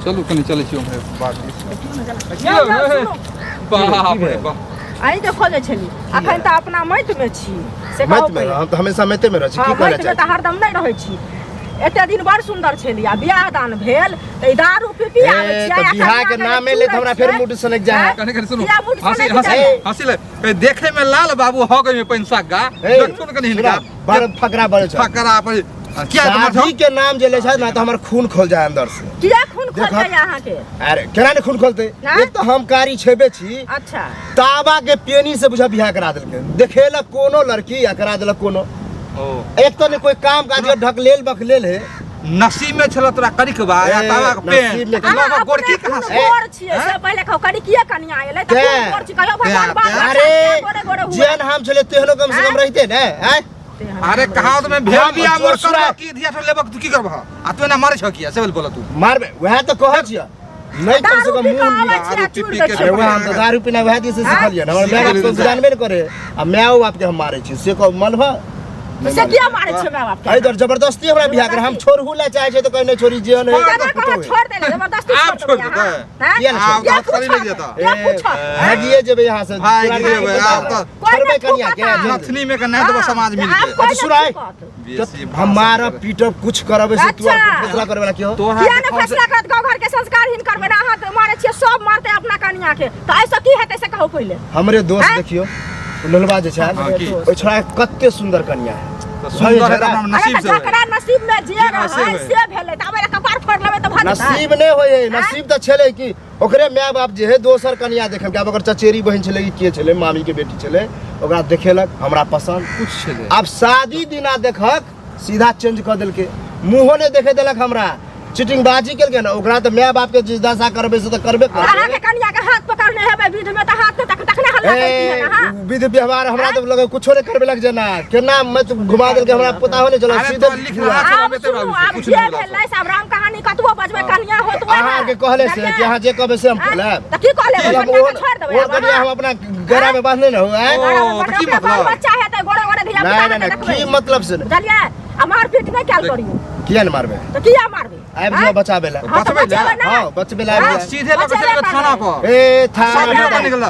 चलू कनि चलै छी उम्हरे बात यौ, यौ, सुनू। बाप रे बाप। अहीं के खोजै छली। अखन तऽ अपना माटि मे छी से कहू माटि मे पहिले। हम तऽ हमेशा माटिते मे रहै छी। हँ, की कहै माटि मे तऽ हरदम नहि रहै छी। एते दिन बड़ सुंदर छली आ बियाह दान भेल तऽ ई दारू पी पी आबै ए, छियै। तऽ आ बियाह के कनिया नामे के लेत हमरा फेर चूड़ै मूड सनक जाइ है। कनि कनि सुनू। किया मूड हँसी सनकि हँसी जाइए? हँसी ले कहीं देखे में लाल बाबू हो गई में पैसा गा। ए, देखथुन कनि हिनका। सुना, बड़ फकरा बड़े छ। फकरा पर किया तुम्हार शादी के नाम जे ले छै ना तऽ हमर खून खोल जाय अंदर से। किया खून खोल देखब। जाइए अहाँके? अरे केना ने खून खोलते? ना? एक तऽ हम कारी छेबे छी। अच्छा। ताबा के पेनी से बुझा बियाह करा देलकै। देखेलक कोनो लड़की आ करा देलक कोनो। ओ एक तो ने कोई काम काज के ढकलेल बकलेल है। नसीब में छल तोरा करिकबा या ए, तावा के नसीब पेन में तऽ अहाँ लऽ गोरकी अपने कहाँ कोन से? गोर छियै हैं? से पहिले कहू, करिकिए कनिया एलै तऽ तें। कोन गोर छी? कहियो भगवान तें, बाल तें। बच्चा अरे किया गोरे गोरे हुए? जेहन हम छलै तेहनो कम से कम हैं? रहिते ने हैं? तेहन अरे हम कहावत में भेल हम बिया मोर जोर करबह की धिया से लेबक तू की करबह आ तू एना मारै छह किया से बोल तू। मारबे वएह तऽ कहै छियै नहीं कम से दारू कम पी कऽ मुंह आबै छियै आ दारू पी चूड़ पी दै के छियै। अरे वएह हम तऽ दारू पीना वएह दिन से हैं? सिखलियै ने। हमर माय बाप सिखलियै। तो जानबे ने करे आ मायो बाप के हम मारै छी से कहू मनभा। से किया मारै छियै माय बाप के? एहि दुआरे जबरदस्ती हमरा बियाह कर हम छोड़हु ला चाहे छै तऽ कहै नहि छोड़ी जेहन है केना कहाँ छोड़ देले? जबरदस्ती आब छोड़ छोड़ देबै देतै। अहाँ? हैं? किया ने आब किया तऽ हथकड़ी पूछत? लागि जेतऽ। किया पूछत? हैं? भागिए जेबै यहाँ से। भागि तोरा जेबै, नहि आब तऽ कोइ छोड़बै नहि कनिया के थूकत। नथनी में के नहि देबो समाज मिल आब के कोइ अच्छा, सुनाइ। नहि थूकत। बेसी हम मारब पीटब कुछ करब से तू अच्छा। फैसला करे वाला के हो? तोरा किया ने देखौ से- फैसला करत? गाँव घर के संस्कार हीन करबै ने अहाँ? तऽ मारै छियै सब मारतै अपना कनिया के तऽ एहिसँ की हेतै से कहू पहिले। हमरे दोस्त हैं? देखियो लोलबा जे छै हाँ, की? ओहि छोड़ा के कते सुंदर कनिया है। तऽ सुंदर है तऽ अपना अरे नसीब तऽ से होय। जकरा नसीब में जे जे रहै से रहै होय। से भेलै तऽ आब एहि कपार फोड़ लेबै तऽ भऽ जेतै? नसीब नहि होय है, नसीब तऽ छलै कि ओकरे माय बाप जे है दोसर कनिया देखलकै। आब ओकर चचेरी बहिन छलै कि के छलै, मामी के बेटी छलै, ओकरा देखेलक हमरा पसंद कुछ छलै। आब शादी दिना देखक सीधा चेंज कऽ देलकै, मुँहो नहि देखे देलक हमरा। चिटिंगबाजी केलकै ने ओकरा तऽ माय बाप के जे दशा करबै से तऽ करबे करबै। अहाँके कनिया के हाथ पकड़ने हेबै विध में तऽ हाथ तक तखने हल्ला करती है ना? हाँ? विध व्यवहार हमरा तऽ लगे कुछो नहि करबे लग जेना केना मैं तऽ घुमा देलकै हमरा पता हो नहि चलल। अरे सीधे तो लिख रहा छौ, आब आब एते सुनू, बाबू से, आब कुछ जे नहि बोला भेलै से आब राम कहानी कतबो बजबै कनिया होत वएह। अहाँ के कहले से कि अहाँ जे कहबै से हम आँय? लेब। तऽ की कहले? हम कनिया के ओहन छोड़ि देबै ओहन आब कनिया अहाँ? हम अपना गरा में बांधने न हो आँय? ओ, घरमे तऽ की ओकरा बाल मतलब? बच्चा हेतै गोरे गोरे धिया नहि पुता नहि हेतै नहि देखबै। की मतलब से नहि। बुझलियै? आ मारपीट नहि कयल करियौ। किया नहि मारबै? तऽ किया मारबै? आबि जाओ बचाबै लए। हाँ, तऽ बचबै लए? बचेबै ने। हाँ, बचबै लए आबि हाँ? जाओ। सीधे लऽ कऽ चलि बचेबे जेबै थाना करबै। पर। ए थाना सीधे पर। निकल।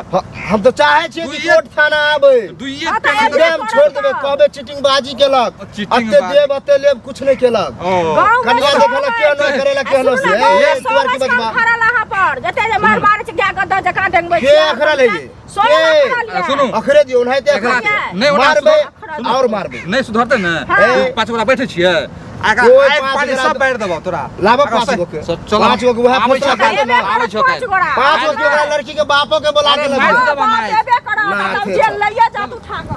हम तऽ चाहै छियै कि दुइये- कोर्ट थाना आबै। दुइये हाँ, तऽ पेन आबि सीधे हम करब छोड़ देबै, तऽ। कहबै चिटिंगबाजी केलक। चिटिंगबाजी। अते देब अते लेब कुछ नहि केलक। ओ गाँव में कनिया सब देखेलक केहनो अछि। करेलक आ केहनो सुनू से। ने, गाँव में ए, सब तू आर की अछि काम बजबा? खड़ल अहाँ पर। जते जे मार मारै छै, गाय गद्दा जकाँ डेंगबै के छियै। अखरल है ये? सोना के? अखरल ये। सुनू। अखरे दियौ ओनाहिते एकरा अखरे दियौ। नहि ओना मारबै सुनू। और मारबै। नहि सुधरतै ने हाँ। ए, पाँच गोटा बैठे छियै आ एकरा कोइ आगि पाँच पानि गोटा सब बारि देबौ तोरा। लाबऽ एकरा पाँच से- गो के। चल पाँच गो के उएह आबै छौ फैसला काल्हि, करतै ने। आबै छौ पाँच काल्हि। गोरा। पाँच गो के ओकरा लड़की के बापो के बोला अरे के मारि लगबै। देबऽ बाप मारि। एबे करत, ना, तब ठीक जेल छै। लैये जात उठा कऽ।